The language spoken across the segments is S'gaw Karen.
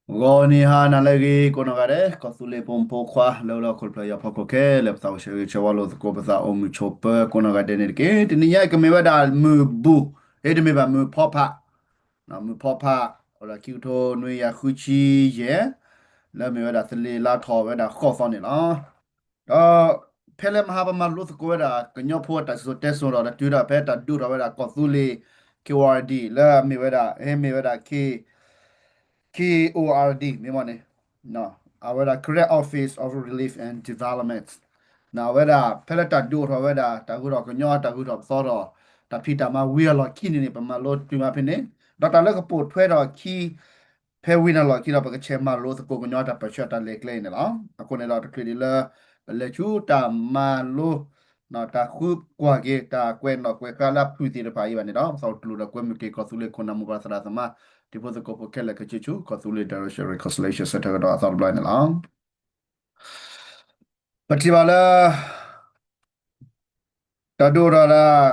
ဂီၤနံၤဟါနၤလၢအဂ့ၤ ကိးနီၢ်ဂၤဒဲး ကီၢ်သူလ့ၤဖိမုၣ်ဖိခွါ လၢအိၣ်လၢဟီၣ်ခိၣ်ဖျၢၣ်အံၤအဖီခိၣ်ခဲလၢာ် ပသးအိၣ်ဆၢဂ့ၤဆၢဝါလိာ်သကိး ပသးအိၣ်မုာ်ဆိးပၢၤကိးနီၢ်ဂၤဒဲးန့ၣ်တက့ၢ်. တနံၤညါအံၤကမ့ၢ်ဝဲဒၣ်မုၢ်ဘူၣ်, အ့ တမ့ၢ်ဘၣ် မုၢ်ဖီဖး, မုၢ်ဖီဖး အိၣ်ဒီးခံကထိနွံကယၤဃုဆံယဲၢ်, လၢအမ့ၢ်ဝဲဒၣ်သလ့ၤလါထီၣ်ဝဲဒၣ်ဃိးသီန့ၣ်လီၤ. ဒီးဖဲလၢမဟါပမၤလိသကိးဝဲဒၣ် ကညီဖိအတၢ်စံၣ်စိၤတဲစိၤဒီး တုၤဒၣ်ဖဲတၢ်ဒုးထီၣ်ဝဲဒၣ်ကီၢ်သူလ့ၤ K O R D လၢအမ့ၢ်ဝဲဒၣ် ဟဲမ့ၢ်ဝဲဒၣ် K, K O R D မ့ၢ်မ့ၢ်န့ၣ် အဝဲဒၣ် Karen Office of Relief and Development အဝဲဒၣ် ဖဲလၢတၢ်ဒုးအိၣ်ထီၣ်ဝဲဒၣ် တၢ်ဂုၤထီၣ်ကညီ တၢ်ဂုၤထီၣ်ပသီထီၣ် တၢ်ဖံးတၢ်မၤဝံၤအလီၢ်ခံန့ၣ်န့ၣ် ပမၤလိတုၤမးဖဲန့ၣ်, ဒီးတၢ်လၢကပိာ်ထွဲထီၣ်အခံ ဖဲဝံၤန့ၣ်လီၢ်ခံဒီး ပကဆဲးမၤလိသကိးကညီတၢ်ပၢၢ်ဆၢတၢ်လဲၤကျဲအံၤန့ၣ်လီၤ. အဃိန့ၣ်ဒီး တချုးဒံးလၢ ပလဲၤဆူတၢ်မၤလိ တၢ်ဃုကွၢ်က့ၤ တၢ်ကွဲးနီၣ်ကွဲးဃါလၢအဖုၣ်သ့ၣ်တဖၣ်အံၤဘၣ်န့ၣ်ဒီး ပသးအိၣ်တူၢ်လိာ်ဒီးကွဲမုာ်က့ၤ ကီၢ်သူလ့ၤခိၣ်နၢ်မိၢ်ပၢ်သရၣ်သမါ တံၤဖိသကိးဖိခဲလၢာ် ကဆံးဆူ ကီၢ်သူလ့ၤ Direction Reconciliation Center ကဒီးအသီတဘျီန့ၣ်လီၤ. ပထံၣ်ဘၣ်လၢ တၢ်ဒုးအိၣ်ထီၣ်ဒၣ်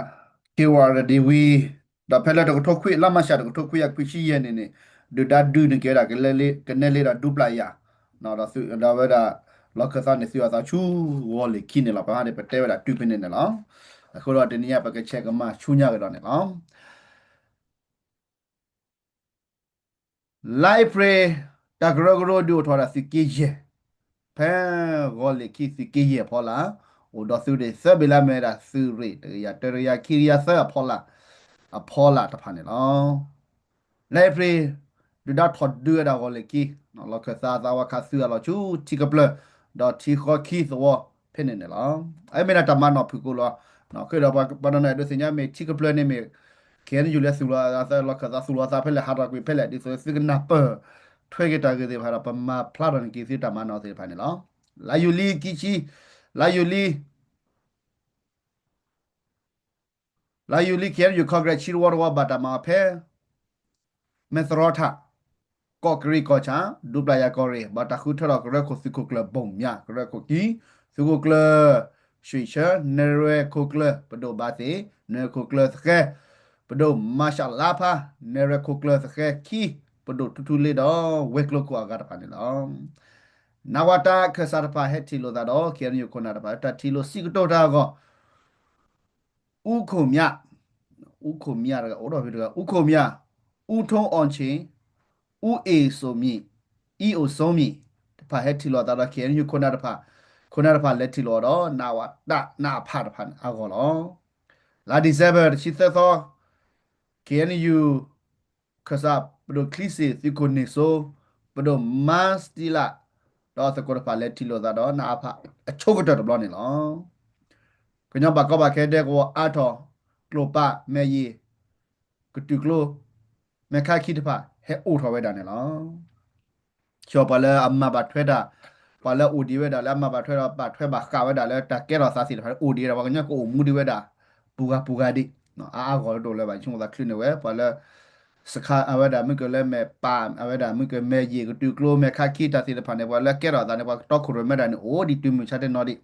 K O R D ဝံၤ ဒီးဖဲလၢတကထိခွံ လါမၢ်ၡး တကထိခွံကယၤခွံဆံယဲၢ်န့ၣ်န့ၣ် ဒုၣ်ဒါဒုးန့ၢ်က့ၤဝဲဒၣ် ကနဲလ့ဒီးဒူပျၢ်ယၤ ဒီးဝဲဒၣ် လီၢ်ခၢၣ်သးန့ၣ်သုးအသးဆူဂီၤလ့ၢ်ခံန့ၣ်လီၤ. ပဟါန့ၣ် ပတဲဝဲဒၣ်တုၤဖဲန့ၣ်န့ၣ်လီၤ. အဃိဒီးတနံၤညါ ပကဆဲးကမၤဆူညါကဒီးန့ၣ်လီၤ. လါအ့ဖြ့ၣ် တၢ်ကရၢကရိဒုးအိၣ်ထီၣ်ဝဲဒၣ်သုးက့ယဲၢ်, ဖဲဂီၤလ့ၢ်ခံသုးက့ယဲၢ်အဖီလာ်, အိၣ်ဒီးသုးရ့ၣ်သၢဘ့ၣ်လၢအမ့ၢ်ဝဲဒၣ်သုးရ့ၣ် တကယၤတၢ တကယၤခံ တကယၤသၢအဖီလာ်, အဖီလာ်တဖၣ်န့ၣ်လီၤ. လါအ့ဖြ့ၣ် ဒုၣ်ဒါထီၣ်ဒုးဝဲဒၣ်ဂီၤလ့ၢ်ခံ, လီၢ်ခၢၣ်သးအသးဝါခးသုးအလီၢ်ဆူထံကပျၢၤ, ဒီးထံဃီခံသဝီဖဲန့ၣ်န့ၣ်လီၤ. အမ့ၢ်ဒၣ်တၢ်မၤနီၣ်ဖုၣ်ကိာ်လီၤ. ဃ့ဒီးပှၤတနီၤနီၤဒုးသ့ၣ်ညါမ့ၢ်ထံကပျၢၤန့ၣ်မ့ၢ် K N U လၢသူၣ်လီၤအသး လီၢ်ခၢၣ်သးသူၣ်လီၤအသးဖဲလဲၣ် ဟးထီၣ်ကွံာ်ဖဲလဲၣ် ဒ်သိးသုကနၢ်ပၢၢ်ထွဲက့ၤတၢ်ဂ့ၢ်သ့ၣ်တဖၣ်ဒီး ပမၤဖျါထီၣ်န့ၢ်က့ၤသုတၢ်မၤနီၣ်သ့ၣ်တဖၣ်န့ၣ်လီၤ. လါယူၤလံခံဆံ, လါယူၤလံ လါယူၤလံ K N U Congress ဆံတဝီတဝီဘၣ်တၢ်မၤအီၤဖဲ မဲၢ်သရီထၣ်, ကီၢ်ကရံၣ်ကီၢ်ဆၣ်, ဒူပျၢ်ယၤကီၢ်ရ့ၣ် ဘၣ်တၢ်ဃုထၢထီၣ်ကရၢခိၣ်သုးခိၣ်ကျၢၢ်ဘိၣ်မၠး ကရၢခိၣ်ခံ, သုးခိၣ်ကျၢၢ် ရွှ့ၣ်ဆၢ, နဲၣ်ရွဲၣ်ခိၣ်ကျၢၢ်ပဒိၣ်ဘၣ်သ့ၣ်, နဲၣ်ရွဲၣ်ခိၣ်ကျၢၢ်သဃဲ, ပဒိၣ်မၤၡးလါဖး, နဲၣ်ရွဲၣ်ခိၣ်ကျၢၢ်သဃဲခံ, ပဒိၣ်ထူထူလ့ဒီး ဝဲၤကျိၤခိၣ်အဂၤတဖၣ်န့ၣ်လီၤ. နးဝးတၢ်ခၢၣ်စးတဖၣ်ဟဲထံၣ်လိာ်သးဒီး K N U ခိၣ်နၢ်တဖၣ် တၢ်ထံၣ်လိာ်စံးကတိၤတၢ်အဂီၢ် အူခိၣ်မၠး, အူခိၣ်မၠးတဂၤ အိၣ်ဒီးဖဲတဂၤ အူခိၣ်မၠး, အူထိၣ်အီၣ်ဆ့ၣ်, အူအ့ၣ်စိမံၣ်, အံၣ်အိၣ်စိမံၣ် တဖၣ်ဟဲထံၣ်လိာ်သးဒီး K N U ခိၣ်နၢ်တဖၣ်, ခိၣ်နၢ်တဖၣ်လဲၤထံၣ်လိာ်ဒီး နးဝးတၢ်နးဖးတဖၣ်အဂီၢ်လီၤ. လါ December တဆံသၢသီ K N U ခၢၣ်စး ပဒိၣ်ချံစ့ၣ် သုးခိၣ်န့ၢ်စိ, ပဒိၣ်မါစတံလး ဒီးအသကိးတဖၣ်လဲၤထံၣ်လိာ်သးဒီး နးဖးအဆိကတၢၢ်တဘျီန့ၣ်လီၤ. ကညီဘၣ်ကီဘၣ်ခဲဒဲကဝီၤအါထီၣ်, ကျိၣ်ပၢ် မဲၢ်ယ့ၣ် ကတုၤကျိ မဲၢ်ခါခံတဖၣ် ဟဲအိၣ်ထီၣ်ဝဲဒၣ်န့ၣ်လီၤ. ဆှၢပှၤလၢအမၤဘၣ်ထွဲတၢ်, ပှၤလၢအိၣ်ဒံးဝဲဒၣ်လၢအမၤဘၣ်ထွဲဒီး ဘၣ်ထွဲဘၣ်ဃးဝဲဒၣ်လၢတၢ်ကဲထီၣ်သးသ့ၣ်တဖၣ် အိၣ်ဒံးဝဲဒၣ် ပှၤကညီကအိၣ်မူဒံးဝဲဒၣ် ပူၤဂၤပူၤဂၤဒံး, အါအါဂီၢ်တအိၣ်လၢၤဘၣ် ဆိကမိၣ်သးချုးန့ၣ်ဝဲ ပှၤလၢ စခါအဝဲဒၣ်မုၢ်ကလၢမဲာ်ပၢ် အဝဲဒၣ်မုၢ်ကမဲာ်ယ့ၣ် ကတုၤကျိ မဲၢ်ခါခံတၢ်သ့ၣ်တဖၣ်န့ၣ် ပှၤလၢကဲထီၣ်သးန့ၣ် ပှၤကတီခိၣ်ရိၣ်မဲဒၣ်န့ၣ် အိၣ်ဒံးတုၤမုၢ်ဆါတနီၤဒံး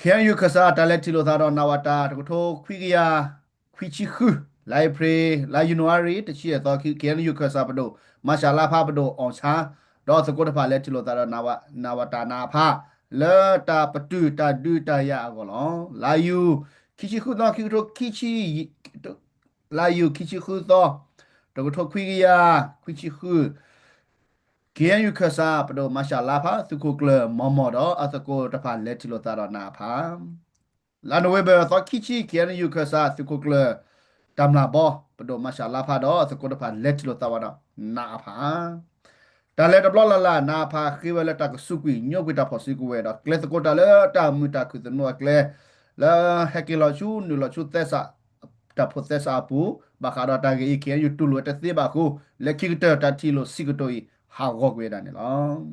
K N U ခၢၣ်စးတၢ်လဲၤထံၣ်လိာ်သးဒီး နးဝးတၢ် တကထိခွံကယၤ ခွံဆံဃု, လါအ့ဖြ့ၣ် လါယနူၤအါရံၤ တဆံယဲၢ်သီ K N U ခၢၣ်စးပဒိၣ် မၤရှးလါဖး ပဒိၣ်အီၣ်ဆါ ဒီးအသကိးတဖၣ်လဲၤထံၣ်လိာ်သးဒီး နးဝးတၢ်နးဖး လၢတၢ်ပတုာ်တၢ်ဒုးတၢ်ယၤအဂီၢ်လီၤ. လါယူၤ ခံဆံဃုသီ ခံကထိခံဆံ လါယူၤ ခံဆံဃုသီ တကထိခွံကယၤ ခွံဆံဃု K N U ခၢၣ်စး ပဒိၣ်မၤရှးလါဖး သုးခိၣ်ကျၢၢ်မီၢ်မီၢ်ဒီးအသကိးတဖၣ်လဲၤထံၣ်လိာ်သးဒီးနးဖး လါနိၣ်ဝ့ဘၢၣ် သီခံဆံ K N U ခၢၣ်စး သုးခိၣ်ကျၢၢ် တၢ်မျၢ်ဘီ ပဒိၣ်မၤရှးလါဖးဒီးအသကိးတဖၣ်လဲၤထံၣ်လိာ်သးဝဲဒီးနးဖး တၢ်လဲၤတဘျီလၢ်လၢ် နးဖးဃ့ဝဲလၢတၢ်ကစူးကွံာ်ညိကွံာ်တၢ်ဖီၣ်စုကဝဲၤဒီး ကျဲသကိးတၢ်လၢတၢ်မုာ်တၢ်ခုၣ်သနူအကျဲ လၢဟဲက့ၤလီၤဆူနုာ်လီၤဆူ တၢ်ဖိးသဲစးအပူၤ ဘၣ်ဃးဒီးတၢ်ဂ့ၢ်အံၤ K N U တူၢ်လိာ်ဝဲတသ့ဘၣ်အဃိ လၢခံကတၢၢ် တၢ်ထံၣ်လိာ်စံးကတိၤအံၤ ဟးဂီၤကွံာ်ဝဲဒၣ်န့ၣ်လီၤ.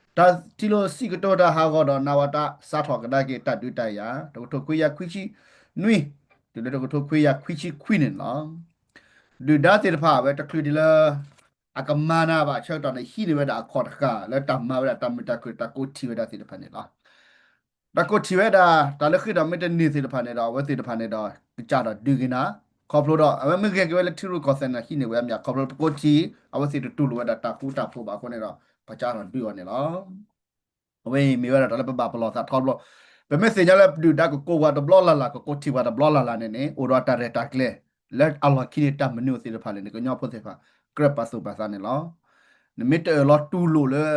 တၢ်ထံၣ်လိာ်စံးကတိၤတၢ်ဟးဂီၤဒီး နးဝးတၢ်စးထီၣ်ကဒါက့ၤတၢ်ဒုးတၢ်ယၤ တကထိခွံကယၤခွံဆံနွံ တုၤလၢတကထိခွံကယၤခွံဆံခွံန့ၣ်လီၤ. ဒုၣ်ဒါသ့ၣ်တဖၣ် အဝဲတချုးဒံးလၢ အကမၤနၤဘၣ်ဆၢကတီၢ်န့ၣ် ဟံးန့ၢ်ဝဲဒၣ်အခီၣ်တဃာ် လၢတၢ်မၤဝဲဒၣ်တၢ်မုာ်တၢ်ခုၣ် တၢ်ကိးထီၣ်ဝဲဒၣ်သ့ၣ်တဖၣ်န့ၣ်လီၤ. တၢ်ကိးထီၣ်ဝဲဒၣ် တၢ်လၢဃ့ၢ်ဒီးမ့ၢ်တန့ၢ်သ့ၣ်တဖၣ်န့ၣ်ဒီး အဝဲသ့ၣ်တဖၣ်န့ၣ်ဒီး ကစၢ်ဒီးဒုးက့ၤနၤ ခီဖျိဒီး အဝဲမ့ၢ်ဂဲၤက့ၤဝဲလၢထံရူၢ်ကီၢ်သဲးန့ၣ်ဟံးန့ၢ်ဝဲအမ့ၢ် ခီဖျိပကိးထံ အဝဲသ့ၣ်တတူၢ်လိာ်ဝဲဒၣ်တၢ်ဃူတၢ်ဖိးဘၣ်အဃိန့ၣ်ဒီး ပကစးထီၣ်ဒုးအီၤန့ၣ်လီၤ. အဝဲအံၤမ့ၢ်ဝဲဒၣ်တၢ်လၢပဘၣ်ပလီၢ်သးထီဘိ, ပမ့ၢ်သ့ၣ်ညါလၢဒုၣ်ဒါကကိးပှၤတဘျီလၢ်လၢ် ကကိးထံပှၤတဘျီလၢ်လၢ်န့ၣ်န့ၣ် အိၣ်ဒီးတၢ်ရဲၣ်တၢ်ကျဲၤ လၢအလီၢ်ခံန့ၣ် တၢ်မနုၤအိၣ်သ့ၣ်တဖၣ်လဲၣ်န့ၣ် ကညီဖိသ့ၣ်တဖၣ် ကြၢးပာ်သူၣ်ပာ်သးန့ၣ်လီၤ. နမ့ၢ်တအၢၣ်လီၤတူၢ်လိာ်လၢ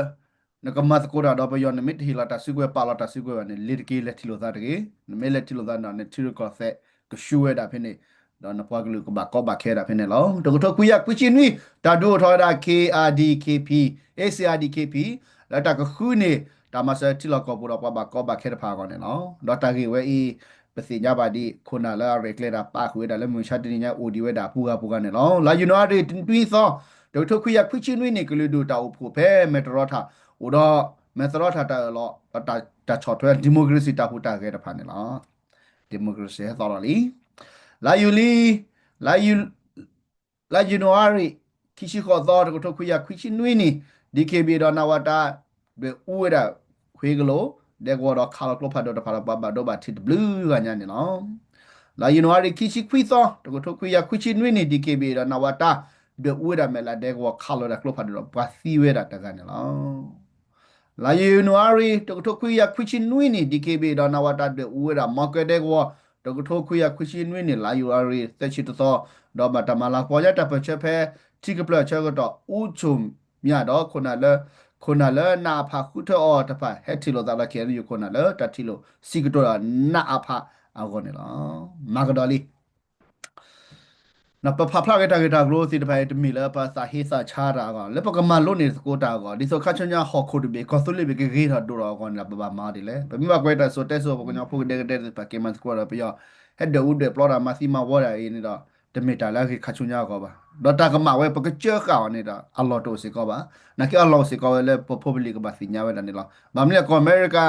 နကမၤသကိးတၢ်ဒီးပယီၤ နမ့ၢ်တဟ့ၣ်လီၤတၢ်စုကဝဲၤ ပာ်လီၤတၢ်စုကဝဲၤဘၣ်န့ၣ် လ့ၤတက့ၤလဲၤထံၣ်လိာ်သးတဂ့ၤ. နမ့ၢ်လဲၤထံၣ်လိာ်သးန့ၣ်ဒီး နထံရူၢ်ကီၢ်သဲးကဆူဝဲဒၣ်ဖဲန့ၣ် ဒီးနပှၤကလုာ်ကဘၣ်ကီဘၣ်ခဲဒၣ်ဖဲန့ၣ်လီၤ. တကထိခွံကယၤခွံဆံနွံ တၢ်ဒုးအိၣ်ထီၣ်ဝဲဒၣ် KRD KP, A C R D K P လၢတၢ်ကဃုန့ၢ် တၢ်မၤစၢၤထံလီၢ်ကီၢ်ပူၤဒီး ပှၤဘၣ်ကီဘၣ်ခဲတဖၣ်အဂီၢ်န့ၣ်လီၤ. ဒီးတၢ်ဂ့ၢ်ဝဲအံၤ ပသ့ၣ်ညါဘၣ်ဒ် ခိၣ်နၢ်လၢအရဲၣ်ကျဲၤတၢ်ပာ်ဃုာ်ဝဲဒၣ်လၢမုၢ်မဆါတနံၤညါအိၣ်ဒံးဝဲဒၣ်အပူၤဂၤပူၤဂၤန့ၣ်လီၤ. လါယနူၤအါရံၤတနွံသီ တကထိခွံကယၤခွံဆံနွံနံၣ် ကလုာ်ဒူၣ်တၢ်အိၣ်ဖှိၣ်ဖဲမဲၢ်တရီထၣ် အိၣ်ဒီးမဲၢ်တရီထၣ်တၢ်အၢၣ်လီၤ ဒီးတၢ်ဆီၣ်ထွဲ democracy တၢ်ဟူးတၢ်ဂဲၤတဖၣ်န့ၣ်လီၤ. democracy ဟဲသီၣ်လီၤလံ. လါယူၤလံ, လါယူၤ လါယနူၤအါရံၤ ခံဆံဃိးသီ တကထိခွံကယၤခွံဆံနွံနံၣ် D K B A ဒီး နဝတ ဒွဲၣ်အူဝဲဒၣ် ဃ့ကလိာ် ဒဲကဝီၤဒီးခးလီၤကျိဖးဒိၣ်တဖၣ်ဒီး ပှၤဘၣ်ဒိဘၣ်ထံးတဘျုးဂၤညါန့ၣ်လီၤ. လါယနူၤအါရံၤ ခံဆံခွံသီ တကထိခွံကယၤခွံဆံနွံနံၣ် D K B A ဒီး နဝတ ဒွဲၣ်အူဝဲဒၣ်မဲာ်လးဒဲကဝီၤ ခးလီၤဝဲဒၣ်ကျိဖးဒိၣ်ဒီး ပှၤသံဝဲဒၣ်တဂၤန့ၣ်လီၤ. လါယနူၤအါရံၤ တကထိခွံကယၤခွံဆံနွံနံၣ် D K B A ဒီး နဝတ ဒွဲၣ်အူဝဲဒၣ် မီကဲဒဲကဝီၤ တကထိခွံကယၤခွံဆံနွံနံၣ် လါယူၤအါရံၤ သၢဆံတသီ ဒီးဘၣ်တၢ်မၤလၤကပီၤညါတၢ်ပၢၢ်ဆၢဖဲ ထံကပျၢၢ်ဆၢကတီၢ် အူဆိၣ်မၠၣ်ဒီး ခိၣ်နၢ်လၢ ခိၣ်နၢ်လၢနအဖၣ်ဃုထၢအီၤတဖၣ် ဟဲထံၣ်လိာ်သးဒီး K N U ခိၣ်နၢ်လၢတၢ်ထံၣ်လိာ်စံးကတိၤဒီး နအဖၣ်အဂီၢ်န့ၣ်လီၤ. မၤကဒီးလံ ပဖးဖျါက့ၤတၢ်ဂ့ၢ်တၢ်ကျိၤသ့ၣ်တဖၣ်အံၤ တမ့ၢ်လၢပသးဟ့သးဆါတၢ်အဂီၢ် လၢပကမၤလိန့ၢ်သကိးတၢ်အဂီၢ် ဒ်သိးခါဆူညါဟီၣ်ခိၣ်တဘ့ၣ် ကီၢ်သူလ့ၤဘ့ၣ်ကဂ့ၤထီၣ်ဒိၣ်ထီၣ်အဂီၢ်န့ၣ်ဒီး ပဘၣ်မၤအီၤဒ်လဲၣ်. ပမ့ၢ်ဘၣ်ကွၢ်တၢ်စိၤတဲစိၤ ပှၤကညီဖိကဒဲကဒဲသ့ၣ်တဖၣ် က့ၤမၤသကိးဒီးပယီၤ ဟဲဒွဲၣ်အူဒွဲၣ်ပျီတၢ်မၤသံမၤဝီတၢ်အံၤန့ၣ်ဒီး တမ့ၢ်တၢ်လၢအဂ့ၤခါဆူညါအဂီၢ်ဘၣ်. ဒီးတၢ်ကမၣ်ဝဲ ပကစၢဃာ်အီၤန့ၣ်ဒီး အလီၢ်တအိၣ်စ့ၢ်ကီးဘၣ်. နာ်က့အလီၢ်အိၣ်စ့ၢ်ကီးဝဲလၢပဖိပလံၤကဘၣ်သ့ၣ်ညါဝဲဒၣ်န့ၣ်လီၤ. ဘၣ်မနုၤလဲၣ် ကီၢ်အမဲရကၤ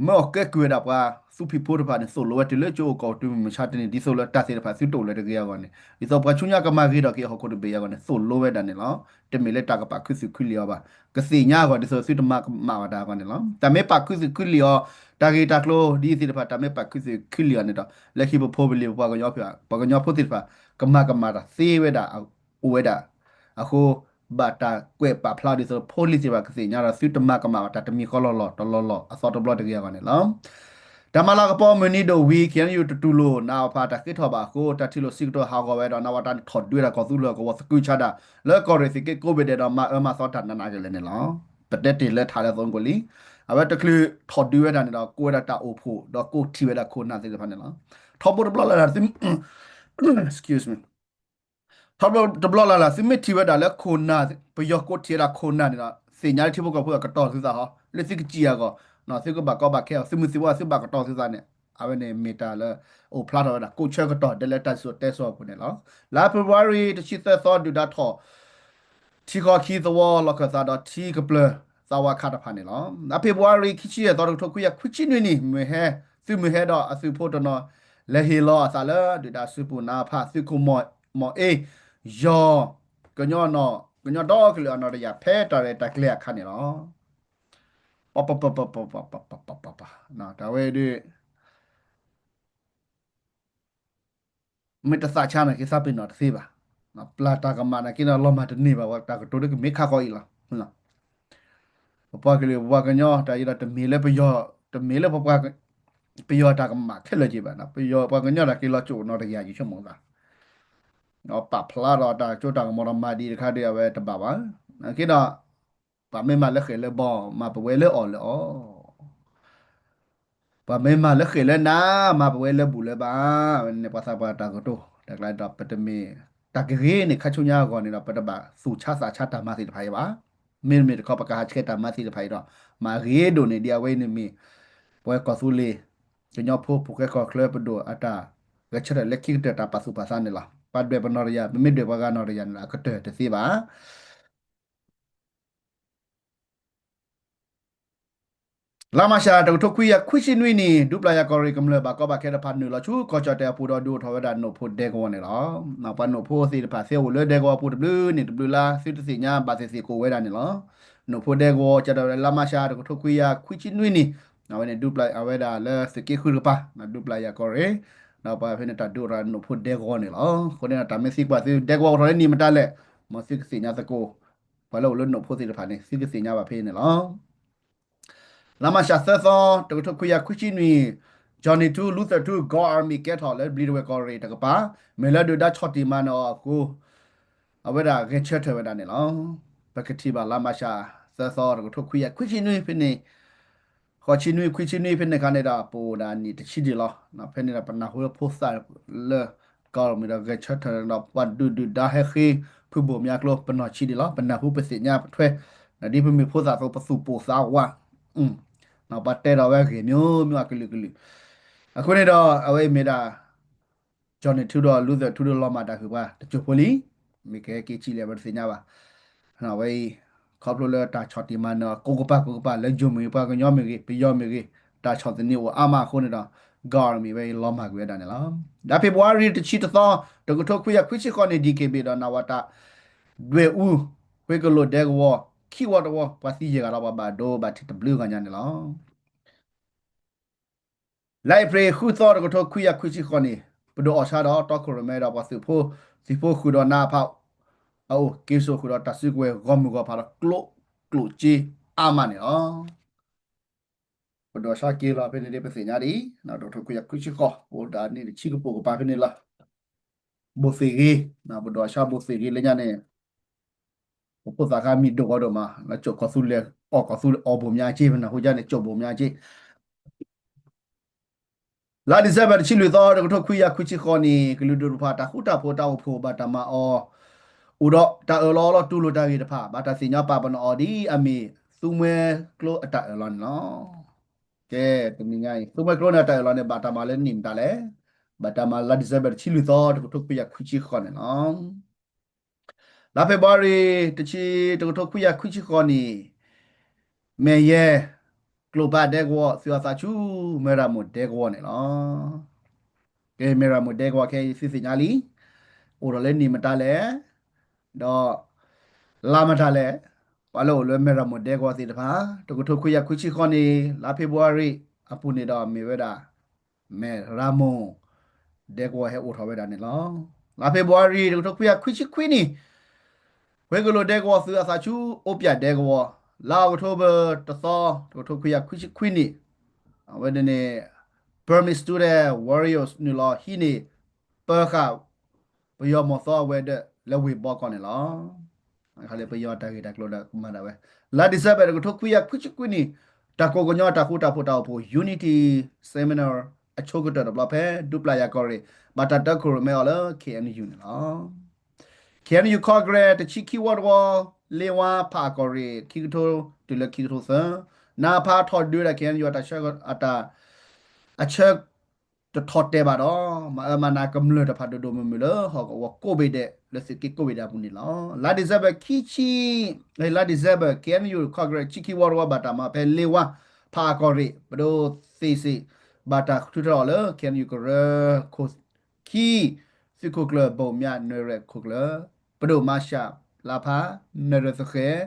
မ့ၢ်အီၣ်ကဲကုၢ်ဝဲဒၣ်ပှၤသူဖံးဖိတဖၣ်န့ၣ် သိၣ်လိဝဲတုၤလၢကၠိအိၣ်ကီၢ်အိၣ်တုၤမုၢ်မဆါတနံၤ ဒ်သိးလၢတၢ်သ့ၣ်တဖၣ်သုတအိၣ်လၢၤတဂ့ၤအဂီၢ်န့ၣ် ဒ်သိးပှၤဆူညါကမၤဂ့ၤထီၣ်က့ၤဟီၣ်ခိၣ်တဘ့ၣ်အဂီၢ်န့ၣ် သိၣ်လိဝဲဒၣ်န့ၣ်လီၤ. တမ့ၢ်လၢတၢ်ကပာ်ခူသူၣ်ခုလံာ်အီၤဘၣ်. ကသ့ၣ်ညါအဂီၢ် ဒ်သိးသုတမၤကမၣ်ဘၣ်တၢ်အဂီၢ်န့ၣ်လီၤ. တၢ်မ့ၢ်ပာ်ခူသူၣ်ခုလံာ်အီၤ တၢ်ဂ့ၢ်တၢ်ကျိၤဒ်အံၤသ့ၣ်တဖၣ် တၢ်မ့ၢ်ပာ်ခူသူၣ်ခုလံာ်အီၤန့ၣ်ဒီး လၢခံပဖိပလံၤပပှၤကညီ ပှၤကညီဖိသ့ၣ်တဖၣ် ကမၤကမၣ်တၢ်သ့ဝဲဒၣ် အိၣ်ဝဲဒၣ် အဃိ ဘၣ်တၢ်ကွဲးပာ်ဖျါဒ်သိးဖိလံၤသ့ၣ်တဖၣ်ကသ့ၣ်ညါဒီး သုတမၤကမၣ်ဘၣ်တၢ်တမံၤဃီလီၤလီၤ တလီၢ်လီၢ်အသီတဘျီတဂ့ၤအဂီၢ်န့ၣ်လီၤ. တၢ်မၤလၤကပီၤမုၢ်နံၤဒိၣ်ဝံၤ K N U တတူၢ်လိာ် နအဖၣ်တၢ်ဃ့ထီၣ်ဘၣ်အဃိ တၢ်ထံၣ်လိာ်စံးကတိၤဟးဂီၤဝဲဒီး နဝတ န့ၣ်ထီၣ်ဒုးဝဲဒၣ်ကီၢ်သူလ့ၤကဝီၤသကုၤဆးဒး လၢကီၢ်ရ့ၣ်သုးက့ကိးဘ့ၣ်ဒဲးဒီး မၤအၢမၤသီတၢ်နးနးကလဲာ်န့ၣ်လီၤ. ပတဲတ့ၢ်လၢထးလၢအသိးကိးလံ အဝဲတချုးထီၣ်ဒုးဝဲဒၣ်န့ၣ်ဒီး ကိးဝဲဒၣ်တၢ်အိၣ်ဖှိၣ် ဒီးကိးထံၣ်ဝဲဒၣ်ခိၣ်နၢ်သ့ၣ်တဖၣ်န့ၣ်လီၤ. ထီဘိတဘျီလၢ်လၢ် excuse me ထီဘိတဘျီလၢ်လၢ် သုမ့ၢ်ထံၣ်ဝဲဒၣ်လၢခိၣ်နၢ် ပယီၤကိးထံၣ်ဝဲဒၣ်ခိၣ်နၢ်န့ၣ်ဒီး သ့ၣ်ညါလၢထံဖိကီၢ်ဖိအကတီၢ်သုသးဟီ လၢသုကစံးအဂီၢ် သုကဘၣ်ကီဘၣ်ခဲအီၤ သုမုၢ်သံၣ်ဘိသုဘၣ်ကတီၢ်သုသးန့ၣ် အဝဲန့ၣ်မ့ၢ်တၢ်လၢ အိၣ်ဖျါထီၣ်ဝဲဒၣ် ကိးဆၢကတီၢ်ဒဲလၢတၢ်စံၣ်စိၤတဲစိၤအပူၤန့ၣ်လီၤ. လါဖ့ၤဘြူၤအါရံၤ တဆံသၢသီ ဒုၣ်ဒါထီၣ် ထံကီၢ်ခံသဝီ လီၢ်ခၢၣ်သးဒီးထံကပျၢၤသးဝါခးတဖၣ်န့ၣ်လီၤ. လါဖ့ၤဘြူၤအါရံၤ ခံဆံယဲၢ်သီ တကထိခွံကယၤခွံဆံနွံနံၣ် မုၢ်ဟဲ သုးမုၢ်ဟဲဒီးအသုးဖိတနီၤ လဲၤဟ့ၣ်လီၤအသးလၢ ဒုၣ်ဒါစုပူၤ နအဖ သုးခိၣ်မီၢ်အ့ ယီၤ ကညီနီၢ် ကညီဒီကလုာ်အနီၢ်တယၢ် ဖဲတၢ်ရဲၣ်တၢ်ကျဲၤအခါန့ၣ်လီၤ. ပပပပပပပပပပ တၢ်ဝဲဒၣ် မ့ၢ်တသးဆါနာ်က့ သးပ့ၤနီၣ်တသ့ဘၣ်. ပျၢ်တၢ်ကမၣ်နာ်က့ဒီး လီၤမၢ်တန့ၢ်ဘၣ်ဝဲ တၢ်ကတိၤဒ်ကမ့ၢ်ခါဃီအံၤလီၤ. ပပှၤကလုာ် ပပှၤကညီ တၢ်အံၤဒီး တမ့ၢ်လၢပယီၤ တမ့ၢ်လၢပပှၤ ပယီၤတၢ်ကမၣ်ခဲလၢာ်က့ၤဘၣ်. ပယီၤပှၤကညီတၢ်က့ၤလီၤကၠိၣ်နီၢ်တယၢ် ယဆိကမိၣ်သး ပာ်ဖျါဒီးတၢ်စိတၢ်ကမီၤဒီးမၤဒံးတခါဒီး အဝဲတဘၣ်ဘၣ်. နာ်က့ဒီး ပှၤမ့ၢ်မၤလၢဃဲၤလၢဘီ မၤပဝဲလၢအီၣ်လၢအီ ပှၤမ့ၢ်မၤလၢဃဲၤလၢနး မၤပဝဲလၢဘူၣ်လၢဘါ, ဝဲန့ၣ်ပှၤသးပှၢ်တၢ်ကတိၤ တၢ်ကျါဒီး ပတမ့ၢ် တၢ်ကဂ့ၤန့ၣ် ခါဆူညါအဂီၢ်န့ၣ်ဒီး ပတဘၣ်သူၣ်ဆါသးဆါတၢ်မၤသ့ၣ်တဖၣ်အံၤဘၣ်. မ့တမ့ၢ်တခီ ပကဟးဆှဲးတၢ်မၤသ့ၣ်တဖၣ်အံၤဒီး မၤဂ့ၤဒိၣ်န့ၢ်ဒံးအဝဲအံၤန့ၣ်မ့ၢ် ပဝဲကီၢ်သူလ့ၤ ကညီဖိ ဖိၣ်ဃဲကီၢ်ချၢပဒိၣ်အတၢ်ဂဲၤဆၢထၢၣ်လၢခံကတၢၢ် တၢ်ပာ်သူၣ်ပာ်သးန့ၣ်လီၤ. ပှၤဒွဲၣ်ပနီၢ်တယၢ် ပမ့ၢ်ဒွဲၣ်ပှၤဂၤနီၢ်တယၢ်န့ၣ်ဒီး အကတၢၢ်တသ့ဘၣ်. လါမၤရှး တကထိခွံကယၤခွံဆံနွံနံၣ် ဒူပျၢ်ယၤကီၢ်ရ့ၣ်ကမျၢၢ် ဘၣ်ကီဘၣ်ခဲတဖၣ် နုာ်လီၤဆူကီၢ်ကၠီၣ်တဲၣ်အပူၤဒီး ဒုးအိၣ်ထီၣ်ဝဲဒၣ်နိၣ်ဖိဒဲကဝီၤန့ၣ်လီၤ. ပှၤနိၣ်ဖိသ့ၣ်တဖၣ် သ့အိၣ်လၢဒဲကဝီၤအပူၤတဘျုးနံၣ်တဘျုးလါ သုတသ့ၣ်ညါ ဘၣ်သ့ၣ်သ့ၣ်ကအိၣ်ဝဲဒၣ်န့ၣ်လီၤ. နိၣ်ဖိဒဲကဝီၤ ကၠီၣ်တဲၣ်ဝဲလါမၤရှး တကထိခွံကယၤခွံဆံနွံနံၣ် အဝဲန့ၣ် ဒူပျၢ်အဝဲဒၣ်လၢသုးက့ဃုတကပၤ ဒူပျၢ်ယၤကီၢ်ရ့ၣ် ဒီးပှၤဖဲန့ၣ်တၢ်ဒုးအိၣ်ထီၣ်နီၣ်ဖိဒဲကဝီၤန့ၣ်လီၤ. အဃိန့ၣ်ဒီး တၢ်မ့ၢ်သံကွၢ်သုဒဲကဝီၤအိၣ်ထီၣ်လၢနံၣ်မတၤလဲၣ်, မ်သုကသ့ၣ်ညါသကိး, ပှၤလၢအိၣ်လၢနီၣ်ဖိသ့ၣ်တဖၣ်န့ၣ် သုကသ့ၣ်ညါဘၣ်ဖဲန့ၣ်လီၤ. လါမးရှးသၢသီ တကထိခွံကယၤခွံဆံနွံ, Johnny Two, Luther Two, Gaw Army ကဲထီၣ်လၢဘျံးဒဝဲၢ်ကီၢ်ရ့ၣ်တကပၤ, မ့ၢ်လၢဒုၣ်ဒါဆီၣ်တံၢ်မၤနၢၤအီၤအဃိ အဝဲဒၣ်ဂဲၤဆၢထၢၣ်ဝဲဒၣ်န့ၣ်လီၤ. ပကထံၣ်ဘၣ်လါမးရှးသၢသီ တကထိခွံကယၤခွံဆံနွံဖဲန့ၣ်, ဃိးဆံနွံ ခွံဆံနွံဖဲန့ၣ်အခါန့ၣ်ဒီး ပအိၣ်ဒၣ်နံၣ်တဆံဒံးလီၤ. ဖဲန့ၣ်ဒီးပနၢ်ဟူလၢဖိသၣ်လၢ ကီၢ်မ့ၢ်ဒီးဂဲၤဆၢထၢၣ်ဒီး ပှၤဒုၣ်ဒုၣ်ဒါဟဲဃ့ ဖုဘိၣ်မၠါကျိ ပနီၢ်ဆံးဒံးလီၤ. ပနၢ်ဟူပသ့ၣ်ညါပထွဲ, ဒ်ပမ့ၢ်ဖိသၣ်အသိး ပသူၣ်ပိၢ်သးဝး, ပှၤတဲဒီးဝဲဂ့ၢ်မိမိအကလုာ်ကလုာ်, အဃိန့ၣ်ဒီး အဝဲအံၤမ့ၢ်ဒၣ် Johnny Two ဒီး Luther Two ဒီးလီၤမၢ်တၢ်ဂ့ၢ်ပှၤတစိၢ်ဖိလံ, မ့ၢ်ကဟဲက့ၤစံးလဲၣ် ပတသ့ၣ်ညါဘၣ်. အဝဲအံၤ ခီဖျိလၢတၢ်ဆီၣ်တံၢ်မၤနၢၤ ကိးကပၤကိးကပၤ လၢယိၤမ့ၢ်ဂ့ၤ ပှၤကညီမ့ၢ်ဂ့ၤ ပယီၤမ့ၢ်ဂ့ၤ တၢ်ဆီၣ်သနံးအိၣ်အါမးအဃိန့ၣ်ဒီး Gaw Army ဝဲအံၤလီၤမၢ်ကွံာ်ဝဲဒၣ်န့ၣ်လီၤ. ဒီးဖ့ၤဘြူၤအါရံၤတဆံတသီ တကထိခွံကယၤခွံဆံဃိးနံၣ် DKBA ဒီး နဝတ ဒွဲၣ်အူ ဃ့ကလိာ်ဒဲကဝီၤ ခံဝီတဝီ ပှၤသံယဲၢ်ဂၤဒီးပှၤဘၣ်ဒိဘၣ်ထံး တဘျုးဂၤညါန့ၣ်လီၤ. လါအ့ဖြ့ၣ်ဃုသီ တကထိခွံကယၤခွံဆံဃိးနံၣ် ပဒိၣ်အီၣ်ဆါဒီးတီခိၣ်ရိၣ်မဲဒီးပှၤသုးဖိ သုးဖိဃုာ်ဒီးနအဖး အအိၣ်က့ၤစိာ်ဃုာ်ဒီးတၢ်စုကဝဲၤဂီၢ်မုၢ်ဂီၢ်ပၤဒီးကျိကျိၣ်စ့အါမးန့ၣ်လီၤ. ပဒိၣ်အီၣ်ဆါက့ၤလီၤဖဲန့ၣ်ဒ်ပသ့ၣ်ညါဒ်အံၤ, တကထိခွံကယၤခွံဆံဃိး အိၣ်ဒၣ်န့ၣ်တဆံကပိာ်ကပၤဖဲန့ၣ်လီၤ. ဘိၣ်သ့ၣ်ဂ့ၤ, ပဒိၣ်အီၣ်ဆါဘိၣ်သ့ၣ်ဂ့ၤလၢညါန့ၣ် ပဖိသၣ်ခါမံၤဒိၣ်ဂီၤဒိၣ်မး လၢကၠိၣ်ကီၢ်သူလ့ၤ အီၣ်ကီၢ်သူလ့ၤအီၣ်ဘိၣ်မၠါက့ ပနၢ်ဟူကန့ၣ် ကၠိၣ်ဘိၣ်မၠါက့ လါဒံၣ်စဲဘၢၣ်တဆံလွံၢ်သီ တကထိခွံကယၤခွံဆံဃိးနံၣ် ကလုာ်ဒူၣ်တဖၣ် တၢ်ဃူတၢ်ဖိးတၢ်အိၣ်ဖှိၣ်ဘၣ်တၢ်မၤအီၤ အိၣ်ဒီးတၢ်အၢၣ်လီၤအီလီၤတူၢ်လိာ်တၢ်ဂ့ၢ်တဖၣ် ဘၣ်တၢ်သ့ၣ်ညါပာ်ပနီၣ်အီၤဒ်အမ့ၢ် သူမွဲကျိအတၢ်အၢၣ်လီၤန့ၣ်လီၤ. ကဲ တနံၤညါအံၤ သူမွဲကျိန့ၣ်အတၢ်အၢၣ်လီၤန့ၣ် ဘၣ်တၢ်မၤလၢနံၣ်မတၤလဲၣ်, ဘၣ်တၢ်မၤလါဒံၣ်စဲဘၢၣ်တဆံလွံၢ်သီ တကထိခွံကယၤခွံဆံဃိးန့ၣ်လီၤ. လါဖ့ၤဘြူၤအါရံၤ တဆံ တကထိခွံကယၤခွံဆံဃိးနံၣ် မဲာ်ယဲၢ် ကျိၣ်ပၢ်ဒဲကဝီၤ သုးအသးဆူ မဲၢ်ရမိၢ်ဒဲကဝီၤန့ၣ်လီၤ. ကဲ မဲၢ်ရမိၢ်ဒဲကဝီၤခဲအံၤသုသ့ၣ်ညါလံ, အိၣ်ထီၣ်လၢနံၣ်မတၤလဲၣ်, ဒီး လါမတၤလဲၣ်, ပှၤလၢအိၣ်လၢမဲၢ်ရမိၢ်ဒဲကဝီၤသ့ၣ်တဖၣ် တကထိခွံကယၤခွံဆံဃိးနံၣ် လါဖ့ၤဘြူၤအါရံၤအပူၤန့ၣ်ဒီးမ့ၢ်ဝဲဒၣ် မဲၢ်ရမိၢ်ဒဲကဝီၤဟဲအိၣ်ထီၣ်ဝဲဒၣ်န့ၣ်လီၤ. လါဖ့ၤဘြူၤအါရံၤ တကထိခွံကယၤခွံဆံခွံနံၣ် ဝ့ၢ်ကလိၤဒဲကဝီၤ သုးအသးဆူ အိပၠၣ်ဒဲကဝီၤ, လါအီးကထိဘၢၣ်တသီ တကထိခွံကယၤခွံဆံခွံနံၣ် အဝဲန့ၣ် Burmese Student Warriors နုာ်လီၤဟံးန့ၢ် ပၢဃာ် ပယီၤမီၢ်သီအဝဲၤဒၢးလၢဝ့ၢ်ဘီကီၢ်န့ၣ်လီၤ. ခါလၢပယီၤတၢ်ဂ့ၢ်တၢ်ကျိၤဒီးကမၤဒၣ်ဝဲ လါဒံၣ်စဲဘၢၣ် တကထိခွံကယၤခွံဆံခွံနံၣ် တၢ်ကိးကညီတၢ်ဃူတၢ်ဖိးတၢ်အိၣ်ဖှိၣ် Unity Seminar အဆိကတၢၢ်တဘျီဖဲ ဒူပျၢ်ယၤကီၢ်ရ့ၣ် ဘၣ်တၢ်တီခိၣ်ရိၣ်မဲအီၤလၢ K N U န့ၣ်လီၤ. K N U Congress တဆံခံဝီတဝီ လ့ဝါ ဖးအကီၢ်ရ့ၣ် ခံကထိတုၤလၢခံကထိသၢ, နအဖးထီၣ်ဒုးဝဲဒၣ် K N U အတၢ်ဆၢကတီၢ် အဆၢ တထီၣ်တဲာ်ဘၣ်ဒီး မၤအၢမၤနးကမျၢၢ်တဖၣ်ဒိၣ်ဒိၣ်မုၢ်မုၢ်လၢဟီၣ်ကဝီၤကိးဘ့ၣ်ဒဲး လၢသုးက့ကိးဘ့ၣ်ဒဲးအပူၤန့ၣ်လီၤ. လါဒံၣ်စဲဘၢၣ်ခံဆံ, လါဒံၣ်စဲဘၢၣ် K N U Congress ဆံခံဝီတဝီဘၣ်တၢ်မၤဖဲလ့ဝါ ဖးအကီၢ်ရ့ၣ် ပဒိၣ်သ့ၣ်စ့ၣ် ဘၣ်တၢ်ထုးထီၣ်အီၤလၢ K N U ကရၢခိၣ်ခံ သုးခိၣ်ကျၢၢ်ဘိၣ်မၠါ နရဲၣ်ခိၣ်ကျၢၢ်, ပဒိၣ်မၤရှးလါဖး နရဲၣ်သဃဲၣ်,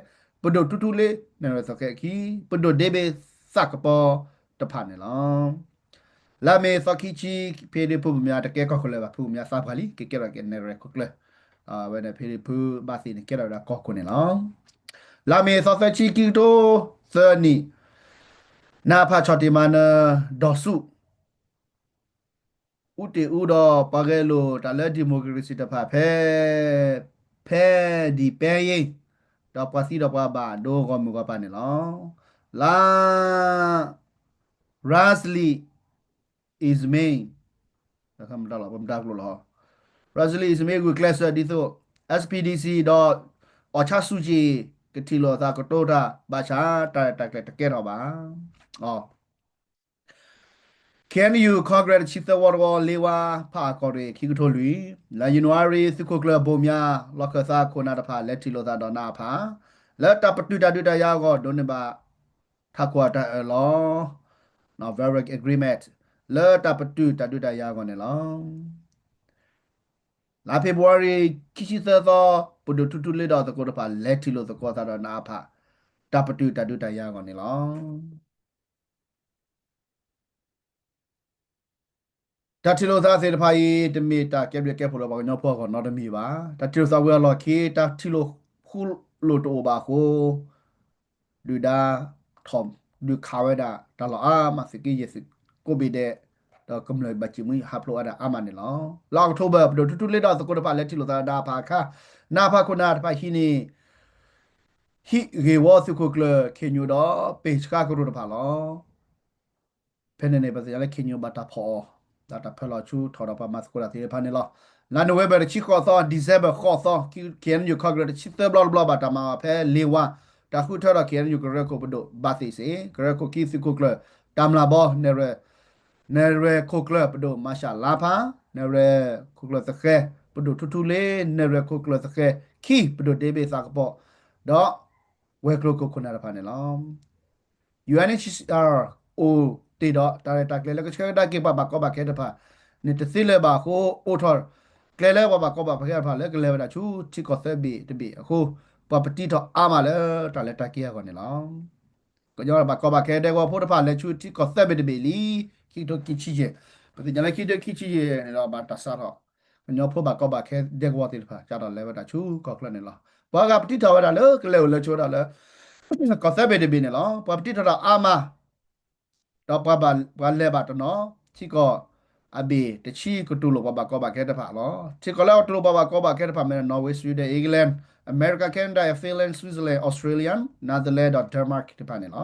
ပဒိၣ်ထူထူလ့ နရဲၣ်သဃဲၣ်အခံ, ပဒိၣ်ဒ့ဘ့သးကပီၤတဖၣ်န့ၣ်လီၤ. လါမ့ၤသီခံဆံ ဖဲဒ့ဖုဘိၣ်မၠါတကဲကီၢ်ခိၣ်လၢၤဘၣ် ဖုဘိၣ်မၠါသးပှၢ်လံ ကကဲထီၣ်က့ၤနရဲၣ်ခိၣ်ကျၢၢ်, အဝဲန့ၣ်ဖဲဒ့ဖုဘၣ်သ့ၣ်န့ၣ်ကဲထီၣ်ဝဲဒၣ်ကီၢ်ခိၣ်န့ၣ်လီၤ. လါမ့ၤသီသၢဆံ ခံကထိသၢနံၣ် နအဖးဆီၣ်တံၢ်မၤနၢၤ ဒီၢ်ဆူၣ် အူတ့ၢ်အူဒီးပှၤဂဲၤလိာ်တၢ်လၢ democracy တဖၣ်ဖဲ ဖဲဒံၣ်ပဲယ့ၣ် ဒီးပှၤသံဒီးပှၤဘၣ်ဒိဂီၢ်မုၢ်ဂီၢ်ပၤန့ၣ်လီၤ. လါ Razali Ismail မတၤလီၤ ပမတၤကျိာ်လီၤ Razali Ismail ဂုာ်ကျဲးစၢးဒ်သိး S P D C ဒီး အီၣ်ဆါစူၣ်က့ၤ ကထံၣ်လိာ်သးကတိၤတၢ် ဘၣ်ဆၣ်တၢ်ရဲၣ်တၢ်ကျဲၤတကဲထီၣ်ဘၣ် K N U Congress တဆံသၢဝီတဝီ လ့ဝါ ဖးအကီၢ်ရ့ၣ် ခံကထိလွံၢ် လါယနူၤအါရံၤ သုးခိၣ်ကျၢၢ်ဘိၣ်မၠါ လီၢ်ခၢၣ်သးခိၣ်နၢ်တဖၣ် လဲၤထံၣ်လိာ်သးဒီးနအဖး လၢတၢ်ပတုာ်တၢ်ဒုးတၢ်ယၤအဂီၢ် ဒိးန့ၢ်ဘၣ် ထးခိၣ်အတၢ်အၢၣ်လီၤ Varna Agreement လၢတၢ်ပတုာ်တၢ်ဒုးတၢ်ယၤအဂီၢ်န့ၣ်လီၤ. လါဖ့ၤဘြူၤအါရံၤ ခံဆံသၢသီ ပဒိၣ်ထူထူလ့ဒီးသကိးတဖၣ် လဲၤထံၣ်လိာ်သကိးသးဒီးနအဖး တၢ်ပတုာ်တၢ်ဒုးတၢ်ယၤအဂီၢ်န့ၣ်လီၤ. တၢ်ထံၣ်လိာ်သးသ့ၣ်တဖၣ်အံၤ တမ့ၢ်တၢ်ကဲဘျုးကဲဖှိၣ်လၢပှၤကညီဖိအဂီၢ်နီတမံၤဘၣ်. တၢ်ထံၣ်လိာ်သးဝံၤအလီၢ်ခံ တၢ်ထံၣ်လိာ်ဃူလိာ်တအိၣ်ဘၣ်အဃိ ဒုၣ်ဒါထီၣ်ဒုးခးဝဲဒၣ်တၢ်လီၢ်အါမး သုးက့ယဲၢ်သုးကိးဘ့ၣ်ဒဲး ဒီးကမျၢၢ်ဘၣ်စံးမှံဟးဖျိးဝဲဒၣ်အါမးန့ၣ်လီၤ. လါအီးကထိဘၢၣ် ပဒိၣ်ထူထူလ့ဒီးသုးခိၣ်တဖၣ်လဲၤထံၣ်လိာ်သးဒၣ်ဖးခါ နါဖးခိၣ်နၢ်တဖၣ်ဟံးန့ၢ် ဟံးဂ့ၢ်ဝီသုးခိၣ်ကျၢၢ်ခ့ၣ်ညိၣ်ဒီးပ့ၢ်ဆှါကရူၢ်တဖၣ်လီၤ. ဖဲန့ၣ်န့ၣ် ပသ့ၣ်ညါလၢခ့ၣ်ညိၣ်ဘၣ်တၢ်ဖီၣ်အီၤ ဒီးတၢ်ဖၢလီၤဆူထီၣ်ဒီးပှၤမၤသကိးတၢ်သ့ၣ်တဖၣ်န့ၣ်လီၤ. လါနိၣ်ဝ့ဘၢၣ်တဆံဃိးသီ December ဃိးသီ ခ့ၣ်အဲၣ်ယူၣ် Congress တဆံသၢဘျီတဘျီ ဘၣ်တၢ်မၤအီၤဖဲလ့ဝါ တၢ်ဃုထၢဒီး ခ့ၣ်အဲၣ်ယူၣ် ကရၢခိၣ်ပဒိၣ်ဘၣ်သ့ၣ်စ့ၢ် ကရၢခိၣ်ခံသုးခိၣ်ကျၢၢ် တၢ်မျၢ်ဘီ နဲၣ်ရွဲၣ်ခိၣ်ကျၢၢ်ပဒိၣ်မၤရှးလါဖး နဲၣ်ရွဲၣ်ခိၣ်ကျၢၢ်သဃဲၤ ပဒိၣ်ထူထူလ့ နဲၣ်ရွဲၣ်ခိၣ်ကျၢၢ်သဃဲၤခံ ပဒိၣ်ဒ့ဘ့ၣ်သးကပီၤ ဒီးဝဲၤကျိၤခိၣ်ခိၣ်နၢ်တဖၣ်န့ၣ်လီၤ. ယူၢ်အ့ၣ်အ့ၣ်ၡ်အါ အိၣ်တ့ၢ်ဒီးတၢ်ရဲၣ်တၢ်ကျဲၤလၢကဆှၢကဒါက့ၤ ပှၤဘၣ်ကီဘၣ်ခဲတဖၣ်န့ၣ် တသ့လၢၤဘၣ်အဃိ အိၣ်ထီၣ်ကျဲလၢပှၤဘၣ်ကီဘၣ်ခဲတဖၣ်လၢကလဲၤဝဲဒၣ်ဆူထံကီၢ်သၢဘ့ၣ်တဘ့ၣ်အဃိ ပှၤပတံထီၣ်အါမးလၢတၢ်လဲၤတၢ်က့ၤအဂီၢ်န့ၣ်လီၤ. ကညီဘၣ်ကီဘၣ်ခဲဒဲကဝီၤဖိတဖၣ်လဲၤဆူထံကီၢ်သၢဘ့ၣ်တဘ့ၣ်လံ ခံကထိခံဆံယဲၢ် ပသ့ၣ်ညါလၢခံကထိခံဆံယဲၢ်န့ၣ်ဒီးဘၣ်တၢ်စးထီၣ် ကညီဖိဘၣ်ကီဘၣ်ခဲဒဲကဝီၤသ့ၣ်တဖၣ် စးထီၣ်လဲၤဝဲဒၣ်ဆူကီၢ်ချၢန့ၣ်လီၤ. ပှၤဂၤပတံထီၣ်ဝဲဒၣ်လၢကလဲၤအိၣ်လၢဆိဝဲဒၣ်လၢ ကီၢ်သၢဘ့ၣ်တဘ့ၣ်န့ၣ်လီၤ. ပှၤပတံထီၣ်တၢ်အါမး ဒီးပှၤဘၣ်ပှၤလဲၤဘၣ်တနီၤ ထံကီၢ်အဘ့ၣ်တဆံကတူၢ်လိာ်ပှၤဘၣ်ကီဘၣ်ခဲတဖၣ်လီၤ. ထံကီၢ်လၢအတူၢ်လိာ်ပှၤဘၣ်ကီဘၣ်ခဲတဖၣ်မ့ၢ် Norway, Sweden, England, America, Canada, Finland, Switzerland, Australia, Netherlands ဒီး Denmark တဖၣ်န့ၣ်လီၤ.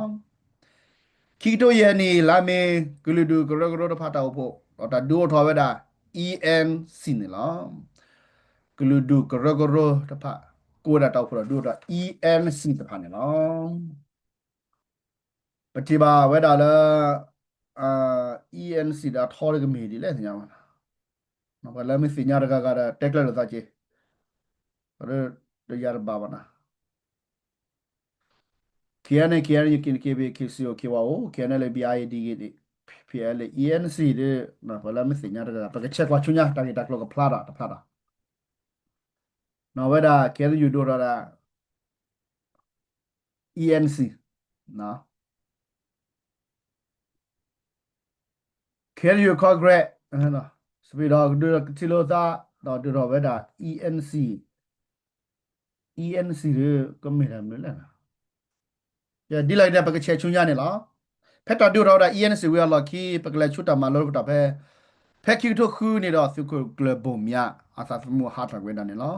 ခံကထိယဲၢ်နံၣ် လါမ့ၤ ကလုာ်ဒူၣ်ကရၢကရိတဖၣ်တၢ်အိၣ်ဖှိၣ် ဒီးတၢ်ဒုးအိၣ်ထီၣ်ဝဲဒၣ် E N C န့ၣ်လီၤ. ကလုာ်ဒူၣ်ကရၢကရိတဖၣ် ကိးဝဲဒၣ်တၢ်အိၣ်ဖှိၣ်ဒီးဒုးအိၣ်ထီၣ် E N C တဖၣ်န့ၣ်လီၤ. ပထံၣ်ဘၣ်ဝဲဒၣ်လၢ E N C ဒီးထီလၢကမ့ၢ်ဒ်လဲၣ်သ့ၣ်ညါဘၣ်, ပှၤလၢမ့ၢ်သ့ၣ်ညါတဂၤဂၤဒီး တဲကျၢၤလိာ်သးက့ၤ, ပတယၤတဘၣ်ဘၣ်နၤ K N A, K N U, K N K B, K C O, K Y O, K N L A, B I A D, P L A, E N C ဒီး ပှၤလၢမ့ၢ်သ့ၣ်ညါတဂၤဂၤ ပကဆဲးကွၢ်ဆူညါ တၢ်ဂ့ၢ်တၢ်ကျိၤကဖျါဒီးတဖျါဒီး နီၢ်ဝဲဒၣ် K N U ဒိၣ်ထီၣ်ဒၣ် E N C, K N U Congress, စပံးဒီးကဒုးထံၣ်လိာ်သး ဒီးဒုးထီၣ်ဝဲဒၣ် E N C, E N C ဒီး ကမ့ၢ်တၢ်မနုၤလဲၣ်, ဒ်လဲၣ်ဂ့ၤန့ၣ် ပကဆဲးဆူညါန့ၣ်လီၤ. ဖဲတၢ်ဒုးထီၣ်ဝဲဒၣ် E N C ဝံၤအလီၢ်ခံ ပကလဲၤဆူတၢ်မၤလိသကိးတၢ်ဖဲ ဖဲခံကထိဃုနံၣ်ဒီး သုးခိၣ်ကျၢၢ်ဘိၣ်မၠး အသးသမူဟးထီၣ်ကွံာ်ဝဲဒၣ်န့ၣ်လီၤ.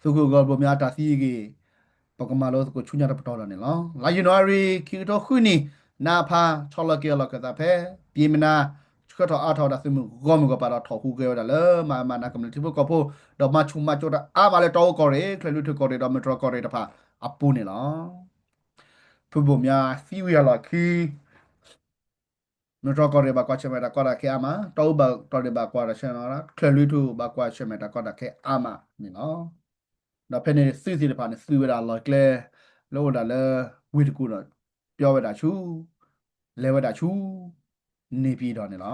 သုးခိၣ်ကျၢၢ်ဘိၣ်မၠးအတၢ်သံအဂ့ၢ် ပကမၤလိသကိးဆူညါတပတီၢ်ဒီးန့ၣ်လီၤ. လါယနူၤအါရံၤ ခံကထိဃုနံၣ် နါဖး ဆီလီၤက့ၤအလီၢ်ခၢၣ်သးဖဲ ပျ့ၤမနၤ ဆှၢထီၣ်အါထီၣ်ဝဲဒၣ်သုးမုၢ်ဂီၢ်မုၢ်ဂီၢ်ပၤဒီး ထီၣ်ဟူးဂဲၤဝဲဒၣ်လၢ မၤမၤနၤကမျၢၢ်ထံဖိကီၢ်ဖိ ဒီးမၤဆူၣ်မၤစိးတၢ်အါမးလၢတီအူကီၢ်ရ့ၣ်, ချၢၣ်လွံၢ်ထူၣ်ကီၢ်ရ့ၣ်ဒီး မုၢ်တြီၢ်ကီၢ်ရ့ၣ်တဖၣ်အပူၤန့ၣ်လီၤ. ဖုဘိၣ်မၠးသံဝံၤအလီၢ်ခံ မုၢ်တြီၢ်ကီၢ်ရ့ၣ်ဘၣ်ကွၢ်ဆၢၣ်မဲာ်တၢ်ကီတၢ်ခဲအါမး, တီအူကီၢ်ရ့ၣ်ဘၣ်ကွၢ်ဆၢၣ်မဲာ်, ချၢၣ်လွံၢ်ထူၣ်ဘၣ်ကွၢ်ဆၢၣ်မဲာ်တၢ်ကီတၢ်ခဲအါမးန့ၣ်လီၤ. ဒီးဖဲန့ၣ်သုးသ့ၣ်တဖၣ်န့ၣ် သုးဝဲဒၣ်လီၢ်ကျဲ လၢအိၣ်ဒၣ်လၢဝ့ၢ်တကူၣ်ဒီး ပၠီဝဲဒၣ်ဆူ လဲၤဝဲဒၣ်ဆူ န့ၣ်ပၠံၣ်တီၣ်န့ၣ်လီၤ.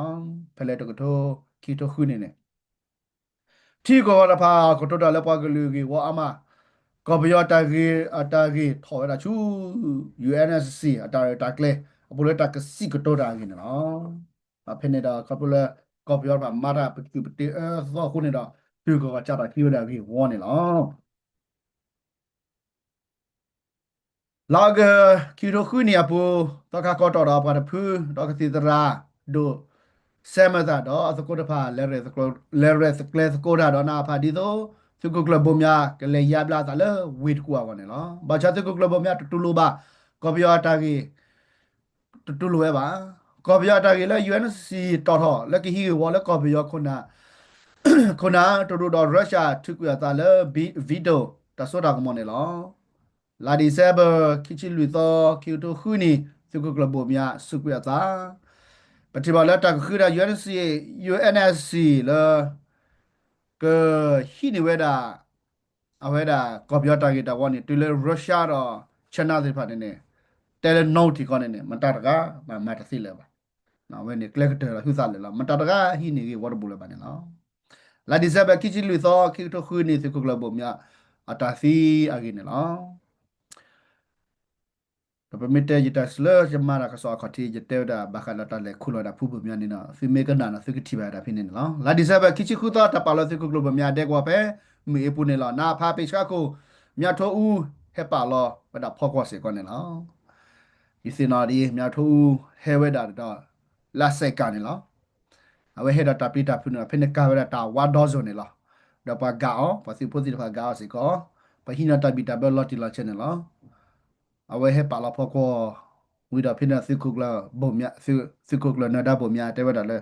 ဖဲလၢတကထိ ခံကထိဃုနံၣ်န့ၣ် ထံကီၢ်တဖၣ်ကတိၤတၢ်လၢပှၤကလုာ်ဂ့ၢ်ဝီအါမး, ကီၢ်ပယီၤတၢ်ဂ့ၢ် အတၢ်ဂ့ၢ်ထီၣ်ဝဲဒၣ်ဆူ U N S C အတၢ်ရဲၣ်တၢ်ကျဲၤ အပူၤလၢတၢ်ကစံးကတိၤတၢ်အဂ့ၢ်န့ၣ်လီၤ. ဖဲန့ၣ်ဒီး ခီဖျိလၢ ကီၢ်ပယီၤတဖၣ်မၤတၢ်ပတုာ်ပတ့အၢသီအဃိန့ၣ်ဒီး သုးကီၣ်ကးစးတၢ်သံဝဲဒၣ်အဂ့ၢ်ဝီန့ၣ်လီၤ. လါအီကူး ခံကထိဃုနံၣ်အပူၤ သီခါခီတီၢ်ဒီးပှၤတဖု ဒီးကသံၣ်သရၣ် ဒိၣ် စဲမသး ဒီးအသကိးတဖၣ် လဲၤရဲၣ်ကျဲၤသကိးတၢ်ဒီးနါဖးဒ်သိး သုးခိၣ်ကျၢၢ်ဘိၣ်မၠး ကလဲၤယါဘျါအသးလၢဝ့ၢ်တကူၣ်အဂီၢ်န့ၣ်လီၤ. ဘၣ်ဆၣ်သုးခိၣ်ကျၢၢ်ဘိၣ်မၠး တတူၢ်လိာ်ဘၣ် ကီၢ်ပယီၤအတၢ်ဂ့ၢ် တတူၢ်လိာ်ဝဲဘၣ်. ကီၢ်ပယီၤအတၢ်ဂ့ၢ်လၢ U N S C တီၣ်ထီၣ်လၢကဟံးဂ့ၢ်ဝီလၢကီၢ်ပယီၤခိၣ်နၢ် ခိၣ်နၢ် တရူးဒီး Russia ထုးကွံာ်အသးလၢ veto တၢ်စိတၢ်ကမီၤန့ၣ်လီၤ. လါ December ခံဆံလွံၢ်သီ ခံကထိဃုနံၣ် သုးခိၣ်ကျၢၢ်ဘိၣ်မၠး စူးကွံာ်အသး ပထံၣ်ဘၣ်လၢတၢ်ကဃုဒၣ် U N C, U N S C လၢ ကဟံးန့ၢ်ဝဲဒၣ် အဝဲဒၣ်ကီၢ်ပယီၤတၢ်ဂ့ၢ်တၢ်ဝီန့ၣ် တုၤလၢ Russia ဒီး China သ့ၣ်တဖၣ်န့ၣ်န့ၣ် တဲလၢ no ထံကီၢ်န့ၣ်န့ၣ် မတၤတဂၤမၤတသ့လၢၤဘၣ်. အဝဲန့ၣ်ကျဲကတၢၢ်လီၤ ဟုသးလၢာ်လီၤ မတၤတဂၤဟံးန့ၢ်ဂ့ၢ်ဝီတဘိလၢၤဘၣ်န့ၣ်လီၤ. လါ December ခံဆံလွံၢ်သီ ခံကထိဃုနံၣ် သုးခိၣ်ကျၢၢ်ဘိၣ်မၠး အတၢ်သံအဂ့ၢ်န့ၣ်လီၤ. ဒီးပမ့ၢ်တဲယတၢ်လၢယမၤတၢ်ကစီၣ်အခီၣ်ထံး ယတဲဝဲဒၣ်ဘၣ်ဃးဒီးတၢ်လဲၤခူၣ်လီၤဝဲဒၣ်ဖုဘိၣ်မၠါန့ၣ်ဒီး သုမ့ၢ်ကနၣ်ဒီးသုကထံၣ်ဘၣ်ဝဲဒၣ်ဖဲန့ၣ်န့ၣ်လီၤ. လါ December ခံဆံဃုသီ တၢ်ပာ်လီၤသုးခိၣ်ကျၢၢ်ဘိၣ်မၠါဒဲကဝီၤဖဲ မုၢ်အ့ပူၤန့ၣ်လီၤ. နအဖ ပ့ၣ်ဆှါခိၣ် မၠါထိအူ ဟဲပာ်လီၤဝဲဒၣ်ဖီကွီၢ်စ့ၢ်ကီးန့ၣ်လီၤ. ယသ့ၣ်နီၣ်ဒ် မၠါထိအူ ဟဲဝဲဒၣ်ဒီး လၢစဲးကၣ်န့ၣ်လီၤ. အဝဲဟဲဒီးတၢ်ပျံၤတၢ်ဖုးန့ၣ်လီၤ. ဖဲန့ၣ်ကၤဝဲဒၣ်တၢ်ဝါဒီစိၤန့ၣ်လီၤ. ဒီးပှၤဂာ်အီၤ ပှၤသုးဖိသ့ၣ်တဖၣ်ဂာ်အီၤစ့ၢ်ကီး, ပှၤဟံးန့ၢ်တၢ်ဘံၣ်တၢ်ဘၢလီၤတံၢ်လီၤဆဲးန့ၣ်လီၤ. အဝဲဟဲပာ်လီၤဖီကွီၢ် ဝံၤဒီးဖဲန့ၣ်သုးခိၣ်ကျၢၢ်ဘိၣ်မၠါ သုးခိၣ်ကျၢၢ်နၢၤဒါဘိၣ်မၠါတဲဝဲဒၣ်လၢ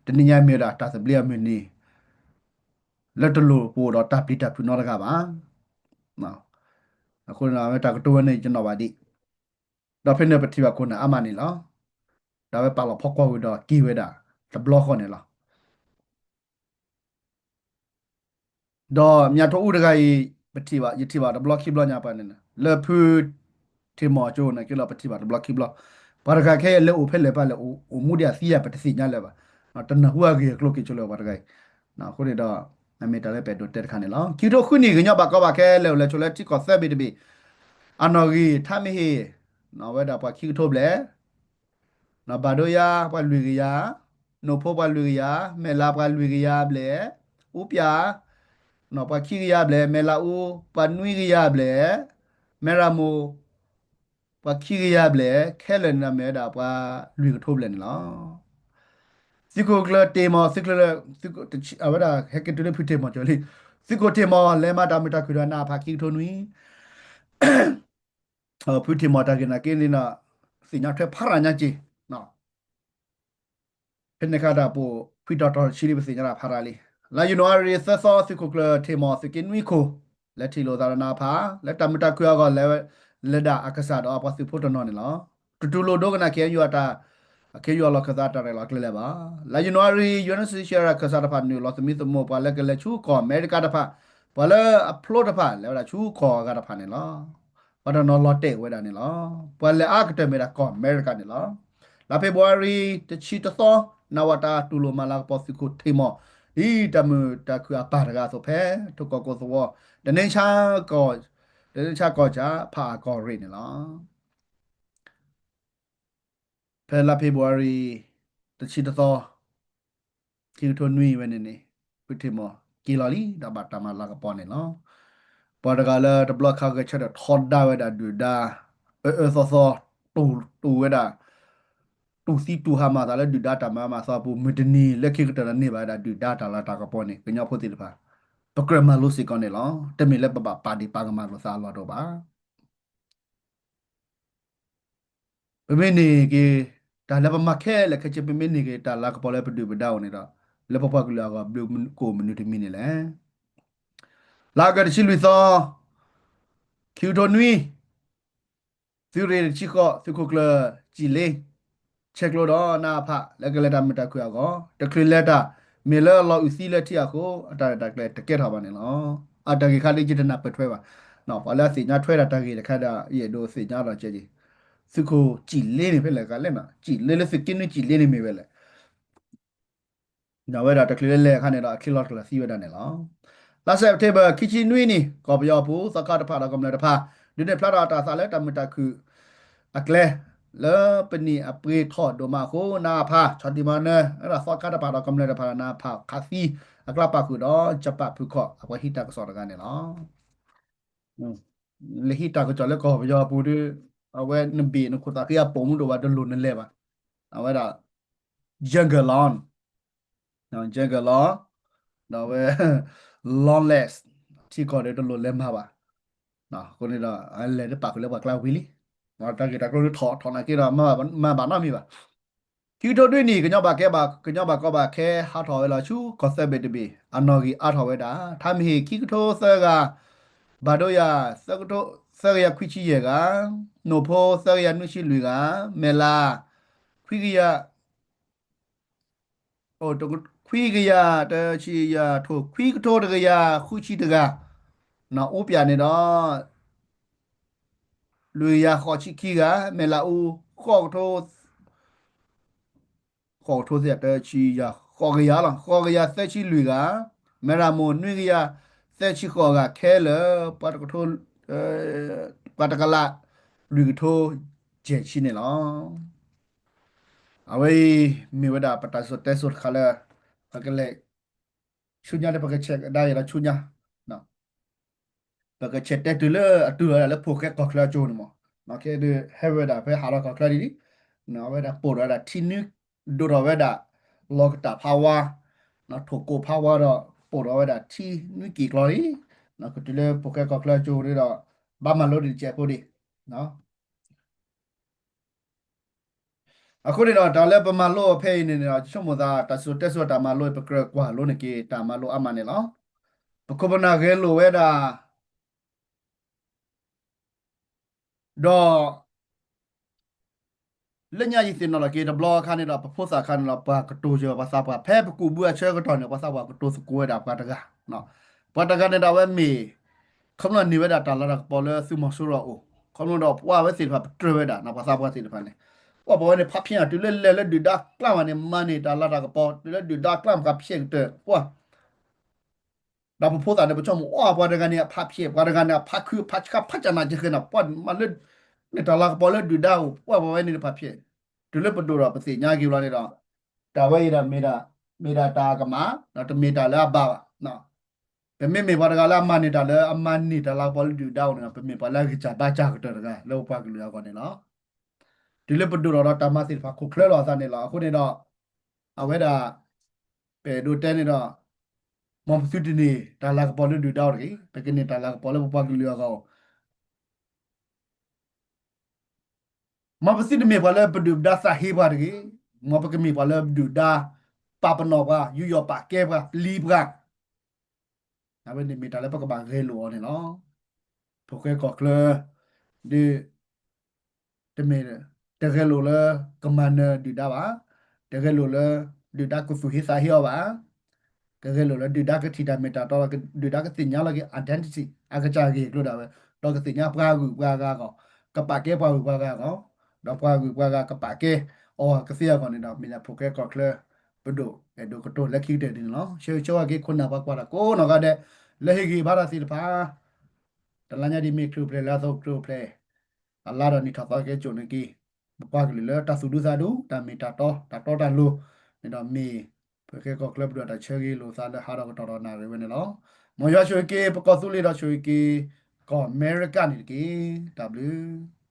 တနံၤညါမ့ၢ်ဝဲဒၣ်တၢ်သဘျ့အမုၢ်နံၤ လၢတလိၣ်ပအိၣ်ဒီးတၢ်ပျံၤတၢ်ဖုးနီတဂၤဘၣ်. အဃိန့ၣ် အဝဲတၢ်ကတိၤဝဲန့ၣ်ယနီၣ်ဘၣ်ဒံး, ဒီးဖဲန့ၣ်ပထံၣ်ဘၣ်ခိၣ်နၢ်အါမးန့ၣ်လီၤ. ဒီးအဝဲပာ်လီၤဖီကွီၢ်ဝံၤဒီးက့ၤဝဲဒၣ် တဘျီဃီန့ၣ်လီၤ. ဒီးမၠါထိအူတဂၤအံၤ ပထံၣ်ဘၣ် ယထံၣ်ဘၣ်တဘျီခံဘျီညါပှၤန့ၣ် လၢဖုထံၣ်မီၤကၠိန့ၣ်က့လီၤ ပထံၣ်ဘၣ်တဘျီခံဘျီ, ပှၤတဂၤခဲအံၤလဲၤအိၣ်ဖဲလဲၣ်ပှၤလဲၤအိၣ်မူဒံးအသံယၤ ပတသ့ၣ်ညါလၢၤဘၣ်, တနၢ်ဟူအဂ့ၢ်အကျိၤက့ၤဆိလၢပှၤတဂၤအံၤ, အဃိန့ၣ်ဒီး အမ့ၢ်တၢ်လၢပအဲၣ်ဒိးတဲတခါန့ၣ်လီၤ. ခံကထိဃုနံၣ် ကညီဘၣ်ကီဘၣ်ခဲ လဲၤအိၣ်လဲၤဆိးလၢထံကီၢ်သၢဘ့ၣ်တဘ့ၣ်, အနီၣ်ဂံၢ် ထါမ့ၢ်ဟ့ၣ် ဝဲဒၣ်ပှၤခံကထိဘျဲၣ် ဘၣ်ဒိယါ ပှၤလွံၢ်ကယၤ, နိၣ်ဖိပှၤလွံၢ်ကယၤ, မဲၢ်လးပှၤလွံၢ်ကယၤဘျဲၣ်, အူပျၢ် ပှၤခံကယၤဘျဲၣ်, မဲၢ်လးအူ ပှၤနွံကယၤဘျဲၣ်, မဲၢ်ရမိၢ် ပှၤခံကယၤဘျဲၣ်, ခဲလၢာ်န့ၣ်ဒီးမ့ၢ်ဝဲဒၣ်ပှၤလွံၢ်ကထိဘျဲၣ်န့ၣ်လီၤ. သုးခိၣ်ကျၢၢ်တ့ၢ်မီၤ သုးခိၣ်ကျၢၢ် အဝဲဒၣ်ဟဲက့ၤတုၤလၢဖုထံၣ်မီၤကၠိလံ, သုးခိၣ်တ့ၢ်မီၤ လဲၤမၤတၢ်မုာ်တၢ်ခုၣ်ဒီးနအဖ ခံကထိနွံ ဖုထံၣ်မီၤတၢ်ဂ့ၢ်နာ်က့န့ၣ်ဒီး သ့ၣ်ညါထွဲဖးရၤညါက့ၤ, ဖဲန့ၣ်အခါတၢ်ပိာ်ခွံတီၤတီၤတဆံလံ ပသ့ၣ်ညါတၢ်ဖးရၤလံ. လါယနူၤအါရံၤသၢသီ သုးခိၣ်ကျၢၢ်ထံၣ်မီၤ သုးက့နွံခိၣ် လဲၤထံၣ်လိာ်သးဒီးနအဖ လၢတၢ်မုာ်တၢ်ခုၣ်အဂီၢ် လဲၤဝဲဒၣ်အကစၢ်ဒီးအပှၤသုးဖိတနီၤန့ၣ်လီၤ. တတူၢ်လိာ်ဒိကနၣ် ခ့ၣ်အဲၣ်ယူၣ်အတၢ် ခ့ၣ်အဲၣ်ယူၣ်အလီၢ်ခၢၣ်သးတၢ်ရဲၣ်လီၤကျဲၤလၢၤဘၣ်. လါယနူၤအါရံၤ ယူၤအ့ၣ် ခၢၣ်စးတဖၣ် နုာ်လီၤသမံသမိး ပှၤလၢကလဲၤဆူကီၢ်အမဲရကၤတဖၣ်, ပှၤလၢအဖျိတဖၣ် လဲၤဝဲဒၣ်ဆူကီၢ်အဂၤတဖၣ်န့ၣ်လီၤ. ပှၤတနီၤလီၤတဲာ်ဝဲဒၣ်န့ၣ်လီၤ. ပှၤလဲၤအါကတၢၢ်မ့ၢ်ဒၣ်ကီၢ်အမဲရကၤန့ၣ်လီၤ. လါဖ့ၤဘြူၤအါရံၤ တဆံတသီ နဝတ တူၢ်လိာ်မၤလၤကပီၤသုးခိၣ်ထံၣ်မီၤ ဒ်တၢ်မုာ်တၢ်ခုၣ်အပၢ်တဂၤအသိးဖဲ ထိၣ်ကီၢ်ကိၣ်သဝီ တန့ၣ်ဆၣ်ကီၢ် တန့ၣ်ဆၣ်ကီၢ်ဆၣ် ဖးအၣ်ကီၢ်ရ့ၣ်န့ၣ်လီၤ. ဖဲလါဖ့ၤဘြူၤအါရံၤ တဆံတသီ ခံကထိနွံဝဲန့ၣ်န့ၣ် ဖုထံၣ်မီၤက့ၤလီၤလံ ဒီးဘၣ်တၢ်မၤလၤကပီၤန့ၣ်လီၤ. ပှၤတဂၤလၢတဘျီခါဂဲၤဆၢထၢၣ်ထီဒါဝဲဒၣ်ဒုၣ်ဒါ အၢအၢသီသီ တူၢ်ဝဲဒၣ် တူၢ်သံတူၢ်ဟါမၤသးလၢဒုၣ်ဒါတၢ်မၤမၤသီပူၤ မုၢ်တနံၤလၢခံကတၢၢ်န့ၣ်န့ၢ်ဘၣ်ဝဲဒၣ်ဒုၣ်ဒါတၢ်လၤတၢ်ကပီၤန့ၣ် ကညီဖိသ့ၣ်တဖၣ် ပကြၢးမၤလိစ့ၢ်ကီးန့ၣ်လီၤ. တမ့ၢ်လၢပဘၣ်ပာ်ဒ့ၣ်ပာ်ကမၣ်လိာ်သးအလီၢ်တအိၣ်ဘၣ်. ပမ့ၢ်န့ၢ်က့ၤ တၢ်လၢပမၤခဲလၢာ်ခဲဆ့ ပမ့ၢ်န့ၢ်က့ၤတၢ်လၤကပီၤလၢပဒုၣ်ပဒါအအိၣ်န့ၣ်ဒီး လၢပပှၤကလုာ်အဂီၢ် ဘျုးကအိၣ်မနုၤတမံၤန့ၣ်လဲၣ်. လါအီကူးတဆံလွံၢ်သီ ခံကထိနွံ သုးရ့ၣ်တဆံဃိး သုးခိၣ်ကျၢၢ်စံၣ်လ့ ဆဲးကျိးဒီးနအဖ လၢကလဲၤတၢ်မုာ်တၢ်ခုၣ်အဂီၢ် တချုးလဲၤတၢ် မ့ၢ်လၢအလီၤအုၣ်သံလၢထံအဃိ အတၢ်ရဲၣ်တၢ်ကျဲၤတကဲထီၣ်ဘၣ်န့ၣ်လီၤ. အတၢ်ဂ့ၢ်ခါဒ်ယတနၢ်ပၢၢ်ထွဲဘၣ်. ပှၤလၢအသ့ၣ်ညါထွဲဒၣ်တၢ်ဂ့ၢ်တခါဒီး ယအဲၣ်ဒိးသ့ၣ်ညါလီၤကဲက့ၤ သုးခိၣ်စံၣ်လ့န့ၣ်ဖဲလဲၣ်ဂၤလဲၣ်နီၤ စံၣ်လ့လၢသုးက့နွံစံၣ်လ့န့ၣ်မ့ၢ်ဝဲလဲၣ် ဒီးအဝဲဒၣ်တချုးလၢလဲၤအခါန့ၣ်ဒီး အချ့လီၤတလၢာ်သံဝဲဒၣ်န့ၣ်လီၤ. လါစဲးပထ့ဘၢၣ် ခံဆံနွံနံၣ် ကီၢ်ပယီၤအပူၤ သီခါတဖၣ်ဒီးကမျၢၢ်တဖၣ် ဒုးနဲၣ်ဖျါထီၣ်အတၢ်သးလၢတၢ်မုာ်တၢ်ခုၣ်အကျဲ လၢပနံၣ်အပှ့ၤထီၣ်ဒိၣ်မးအဃိ နအဖ ဆီၣ်တံၢ်မၤနၢၤ ဝဲဒၣ်သီခါတဖၣ်ဒီးကမျၢၢ်တဖၣ်ဒီး နအဖ ခးသံအကျါပာ်ဃုာ်ဒီး ကပာ်ဖုၣ်ခီၣ် အပှၤဟံးတၢ်ကစီၣ်တဂၤန့ၣ်လီၤ. လဲၤဟံးတၢ်ကစီၣ်လၢကီၢ်ပယီၤအပူၤဒီး အဝဲနဘ့ၣ်နခိၣ်သးဃံအပိာ်မုၣ်ဒိၣ်ဘၣ်တလိၣ်နလဲၤဘၣ်. အဝဲဒၣ် jungle law jungle law ဒီးအဝဲ lawless ထံကီၢ်ဒီးတလိၣ်လဲၤမၤဘၣ်. အဃိန့ၣ်ဒီး အလဲၤတပာ်ဃုာ်လၢပှၤကျါဝံၤလံ. တၢ်ဂ့ၢ်တၢ်ကျိၤထီၣ်ထီၣ်နာ်က့ဒီး မၤဘၣ်နီတမံၤဘၣ်. ခံကထိနွံနံၣ် ကညီဘၣ်ကဲဘၣ် ကညီဘၣ်ကီဘၣ်ခဲ ဟးထီၣ်ဝဲလီၤဆူကီၢ်သၢဘ့ၣ်တဘ့ၣ် အနီၣ်ဂံၢ်အါထီၣ်ဝဲဒၣ် ထါမ့ၢ်ဟ့ၣ်ခံကထိသၢဂၤ, ဘၣ်ဒိယၤ သၢကထိ သၢကယၤခွံဆံယဲၢ်ဂၤ, နိၣ်ဖိသၢကယၤနွံဆံလွံၢ်ဂၤ, မဲၢ်လး ခွံကယၤ ခွံကယၤတဆံယၤထိၣ် ခွံကထိတကယၤဃုဆံတဂၤ, အူပျၢ်န့ၣ်ဒီး လွံၢ်ကယၤဃိးဆံခံဂၤ, မဲၢ်လးအူ ဃိးကထိ ဃိးကထိသ့ၣ်တဆံယၤ ဃိးကယၤလီၤ ဃိးကယၤသၢဆံလွံၢ်ဂၤ, မဲၢ်ရမိၢ်နွံကယၤသၢဆံဃိးဂၤ ခဲလၢာ် ပှၤတကထိ ပှၤတကလး လွံၢ်ကထိ ကဲးဆံန့ၣ်လီၤ. အဝဲအံၤ မ့ၢ်ဝဲဒၣ်ပတၢ်စံၣ်စိၤတဲစိၤတခါလၢ ပကလဲၤ ဆူညါန့ၣ် ပကဆဲးကဒါက့ၤဒီးဆူညါ, ပကဆဲးတဲတုၤလၢအတုၤဝဲဒၣ်လၢဖိၣ်ဃဲကီၢ်ချၢအကၠိန့ၣ်မး, ခဲဒုးဟဲဝဲဒၣ်ဖဲဟးထီၣ်ကီၢ်ချၢဒ်အံၤ, အဝဲဒၣ်ပိာ်ထီၣ်ဝဲဒၣ်ထံနွံ, ဒိၣ်ထီၣ်ဝဲဒၣ် လီၤကတၢ်ဖးဝါ, ထိၣ်ကိၢ်ဖးဝါဒီး ပိာ်ထီၣ်ဝဲဒၣ်ထံနွံက့ၢ်ကျီလံ, ကတုၤလၢဖိၣ်ဃဲကီၢ်ချၢအကၠိဒီး ဘၣ်မၤလိဒံးတစဲးဖိဒံး အဃိန့ၣ်ဒီး တၢ်လၢပမၤလိဖဲအံၤန့ၣ်ဒီး ဆိကမိၣ်သး တၢ်စံၣ်စိၤတဲစိၤတၢ်မၤလိ ပကြၢးကွၢ်လိန့ၢ်က့ၤတၢ်မၤလိအါမးန့ၣ်လီၤ. ပခိၣ်ပနၢ်ဂဲၤလိာ်ဝဲဒၣ် ဒီး လၢညါယသ့ၣ်နီၣ်လီၤက့ၤတဘျီအခါန့ၣ်ဒီး ပဖိသၣ်ခါန့ၣ်ဒီး ပှၤကတိၤစၢၤပှၤသးပှၢ် ဖဲပကူးဘုအဆၢကတီၢ်န့ၣ် ပှၤသးပှၢ်ကတိၤသကိးဝဲဒၣ်ပှၤတဂၤ, ပှၤတဂၤန့ၣ်ဒီးအဝဲမ့ၢ် ခီဖျိန့ၢ်ဝဲဒၣ်တၢ်လၤတၢ်ကပီၤလၢသုးမီၤစိရိၤအအိၣ်, ခီဖျိဒီးပှၤဝဲသ့ၣ်တဖၣ်ပတြၢၤဝဲဒၣ် ပှၤသးပှၢ်သ့ၣ်တဖၣ်န့ၣ်, ပှၤပဝဲန့ၣ် ဖးဖျဲးတုၤလၢလဲၤလၢဒုၣ်ဒါကျါမးန့ၣ် မၤန့ၢ်တၢ်လၤတၢ်ကပီၤ တုၤလၢဒုၣ်ဒါကျါမး ဖးဖျဲးကတၢၢ် ပှၤ ဒီးပဖိသၣ်န့ၣ် ပဆိကမိၣ် အိၣ်ပှၤတဂၤန့ၣ် အဖးဖျဲး ပှၤတဂၤန့ၣ် အဖးခု အဖးဆှး ဖးကနၣ်ကဃဲနၤ ပှၤမၤလၢ န့ၢ်တၢ်လၤကပီၤလၢဒုၣ်ဒါအိၣ် ပှၤပဝဲန့ၣ်တဖးဖျဲး, တုၤလၢပဒိၣ်ဒီးပသ့ၣ်ညါက့ၤဘျီန့ၣ်ဒီး တၢ်ဝဲအံၤဒီး မ့ၢ်ဒၣ်တၢ်ကမၣ် ဒီးတမ့ၢ်တၢ်လၢအဘၣ်ဘၣ်. ပမ့မ့ၢ်ပှၤတဂၤလၢအမၤန့ၢ်တၢ်လၢ အမၤန့ၢ်တၢ်လၤကပီၤလၢဒုၣ်ဒါအိၣ်န့ၣ်ဒီး ပမ့ၢ်ပှၤလၢအဂံၢ်စၢ်ဘါစၢ်ကတၢၢ်တဂၤ လၢပပှၤကလုာ်အဂီၢ်န့ၣ်လီၤ. တုၤလၢပဒိၣ်ထီၣ်ဒီးတၢ်မၤသ့ၣ်တဖၣ်ခိၣ်ချၢလီၤအသးန့ၣ်လီၤ. အဃိန့ၣ်ဒီး အဝဲဒၣ် ပအဲၣ်ဒိးတဲန့ၣ်ဒီး မ်ပသုတန့ၢ်တၢ်လၤကပီၤလၢဒုၣ်ဒါအိၣ်တဂ့ၤ, ပကန့ၢ်တၢ်လၤကပီၤလၢပပှၤကလုာ်အဂီၢ် မ်ပသုတမ့ၢ်ပှၤလၢပဒုၣ်ပဒါသးဟ့ပှၤတဂ့ၤ, မ်ပကမ့ၢ်ပှၤလၢဒုၣ်ဒါ ပာ်ပနီၣ်ပှၤ ယူးယီၣ်ပာ်ကဲပှၤ ပျံၤပှၤ အဝဲန့ၣ်မ့ၢ်တၢ်လၢပကဘၣ်ဂဲၤလိာ်အီၤန့ၣ်လီၤ. ဖိၣ်ဃဲကီၢ်ချၢ ဒုး တမ့ၢ် တဂဲၤလိာ်လၢကမၤနၢၤဒုၣ်ဒါဘၣ်, တဂဲၤလိာ်လၢ ဒုၣ်ဒါကသူၣ်ဟ့သးဟ့အီၤဘၣ်, ကဂဲၤလိာ်လၢဒုၣ်ဒါကထံၣ်တၢ်မ့ၢ်တၢ်တီ, ဒုၣ်ဒါကသ့ၣ်ညါလီၤက့ၤ identity အကစၢ်ဂ့ၢ်ကျိၤဒၣ်ဝဲ, ဒီးကသ့ၣ်ညါပှၤဂုၤပှၤဂၤအဂီၢ်, ကပာ်ကဲပှၤဂုၤပှၤဂၤအဂီၢ်, ဒီးပှၤဂုၤပှၤဂၤကပာ်ကဲအီၤကသ့အဂီၢ်န့ၣ်ဒီး မ့ၢ်ဒၣ်ဖိၣ်ဃဲကီၢ်ချၢ ပဒိၣ်အဲၣ်ဒိးကတိၤလၢခံကတၢၢ်ဒ်န့ၣ်လီၤ. ဆၢဂ့ၤဆၢဝါက့ၤခိၣ်နၢ်ပှၤကွၢ်တၢ်ကိးနီၢ်ဂၤဒဲး လၢဟ့ၣ်ဂံၢ်ဘါတၢ်သ့ၣ်တဖၣ် တလါညါဒ်မ့ၢ်ခရံာ်အိၣ်ဖျဲၣ် လၢအသီခရံာ်အိၣ်ဖျဲၣ် အလါဒီးနံၣ်ထီၣ်သီကဲကိးန့ၣ်က့ၤ ပပှၤကလုာ်လၢတၢ်သူၣ်ဒူသးဒူ တၢ်မ့ၢ်တၢ်တီ တၢ်တီတၢ်လိၤန့ၣ်ဒီးမ့ၢ် ဖိၣ်ဃဲကီၢ်ချၢပဒိၣ်တၢ်ဆၢဂ့ၤလိာ်သးလၢဟးထီၣ်ကတီၢ်ဒီးနၣ်ရံၣ်ဝဲန့ၣ်လီၤ. မ်ယွၤဆိၣ်ဂ့ၤက့ၤ ပကီၢ်သူလ့ၤဒီးဆိၣ်ဂ့ၤက့ၤ ကီၢ်အမဲရကၤန့ၣ်တက့ၢ်. တၢ်ဘျုး